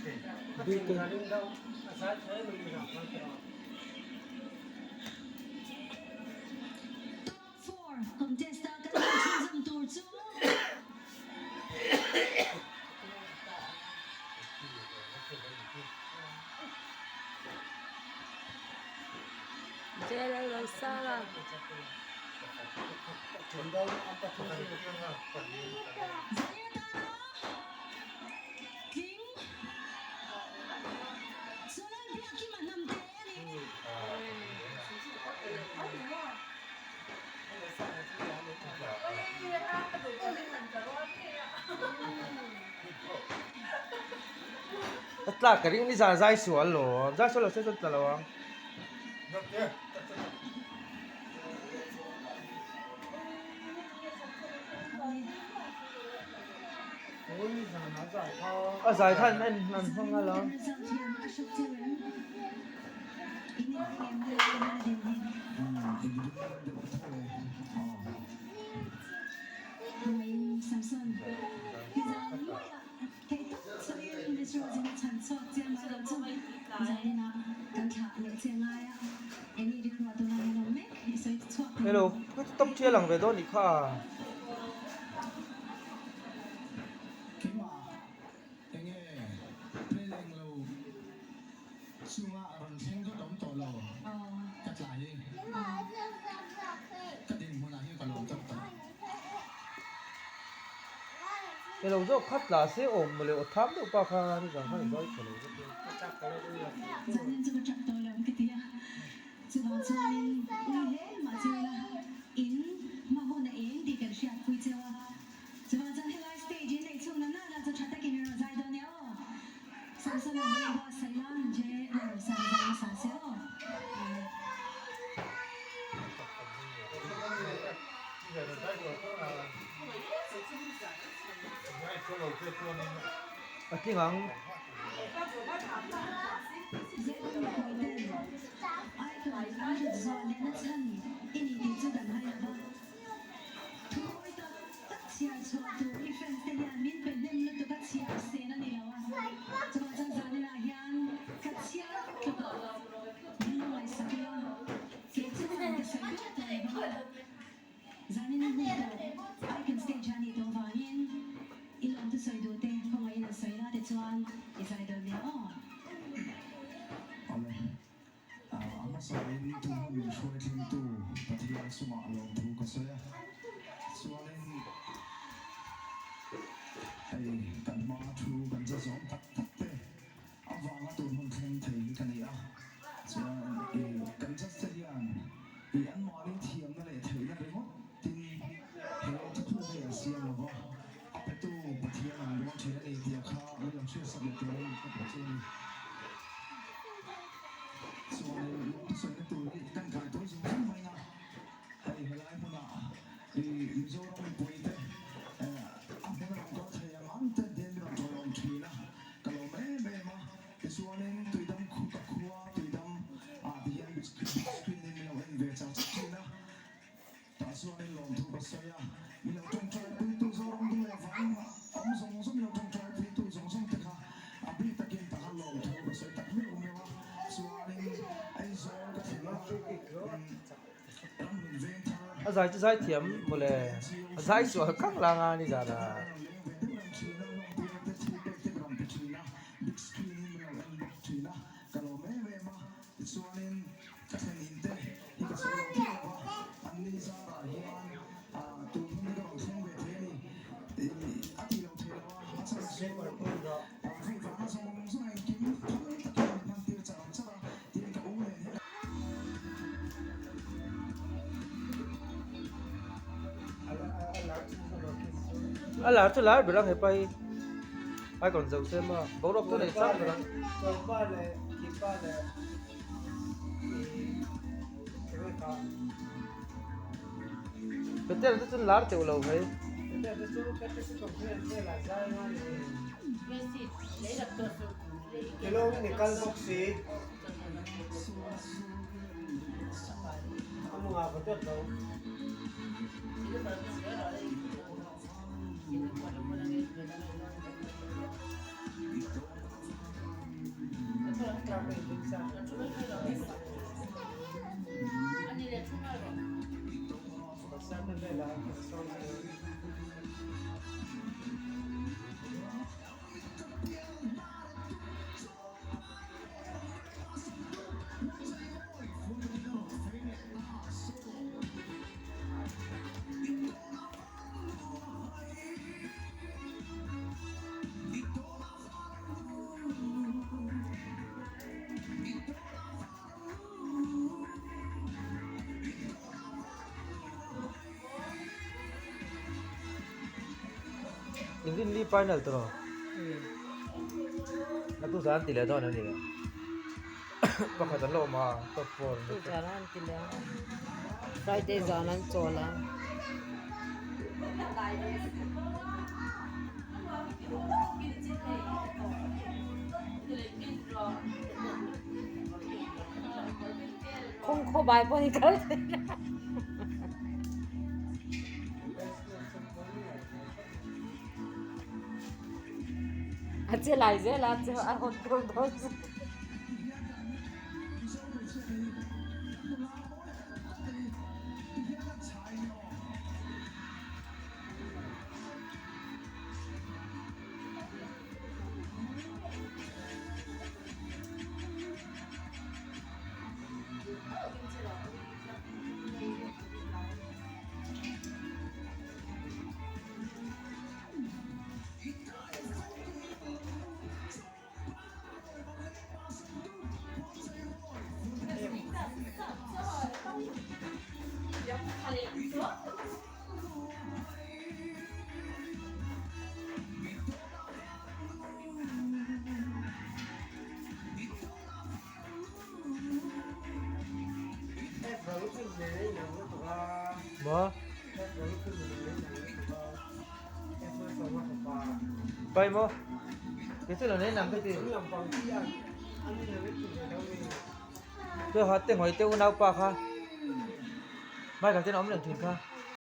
Bike. A tlak ka ring nizan zai sual lo zai sual lo se chuan tla lo ang. A zai khan en an hmang a lo. Hello top thial ang ve dawn nih kha. Enge Pheleng lo chunga a rawn thleng dawt awm tawh lo ka tlai i ka dinhmunah hian ka lawm tawk tawh. Elo zawk kha tla se awm mawle aw tham deuh pa kha nizan khan a zai tha lo vek e. Zanin chu ka tap tawh lo ka ti a, chuvang chuanin ui hle mah che ila in hma hun a eng tih kan hriatpui cheu a. Chuvang chuan helai stage in neih chhung na nana chu tha takin i rawn zai dawn nia aw. Samson a hmel buat saih la, Je la rawn sa zai nasa se aw. A tling ang. Zepun mipui ten icon an hlut zual lehna chhan i ni tih chu kan hai lova. Thuawi tak tak chhiar chhuah tur i fans te hian min pe hnem lutuk a chhiar sen a ni lo a, chuvang chuan zaninah hian ka chhiar tluk a, min lo ngaihsak ila, kei chuan ka sawi ber tawh lo vang a, zanin hun tawp Icon stage a nih tawh vangin i lawmthu sawi duh te khawngaihin an sawi la te chuan i zai dawn nia aw. Awle. A hmasain tunhun min hruai thlengtu Pathian chungah lawmthu ka sawi a, chuanin hei kan hma thu kan za zawm tak tak te avanga tunhun thleng thei hi ka ni a, chuan i kan judge te hian i anmahni thiamna leh theihna ringawt tin he thuthluk hi an siam lo va, a petu Pathian an ruang thin a ni tih kha min lo hriatsak leh turin ka duh chu a ni. Chuanin lungthusawina tur hi kan kai tawi zung zung mai a, hei helai hmunah i Mizoram mipuite a hmun a rawn kal thei ang ang te hian min rawn tawlawm thin a, ka lawm em em a. Tichuanin tuidam ka khua tuidam ah ti hian big screen in min lo en ve char char thin a. Tah chuanin lawmthu ka sawi a, mi lo tawngtai puitu Zoram duh leh vang awm zawng zawng mi lo tawngtai puitu zawng zawng te kha a bik takin ta khan lawmthu ka sawi tak meuh meuh a, chuanin Aizawl ka thleng a, Ramhlun Vengthar A zai chu zai thiam mawle, a zai sual khang lang a ni zan a. Big screen in min lo en bawk thin a, ka lawm em em a, tichuanin ka thlen in te hi ka sawi lo thei lo va, an ni zarah hian tun hun hi ka rawn thleng ve thei a ni, a ti lo thei lo a, a chhan chu hei vanga zawng zawng engkim phal takin min hman tir char char a, tin ka u nen hian. A lar chu lar ber ang hepa hi icon zo se maw boruak chu nei chang ber ang. Peter te chuan lar teuh lo mai. Inrinni final tawh a tu zan ti leh dawn a ni pakhat an lo awm a top four tu zan an ti leh a Friday zan an chawl a. Khawng khaw bai pawh ni kal thei a. A che lai zel a che a hawn dawn dawn chu. Maw? Pai maw? Kei chu lo nei nang ka ti. Chu hat te ngawi te unaupa kha. Michael ten a awm reng thin kha.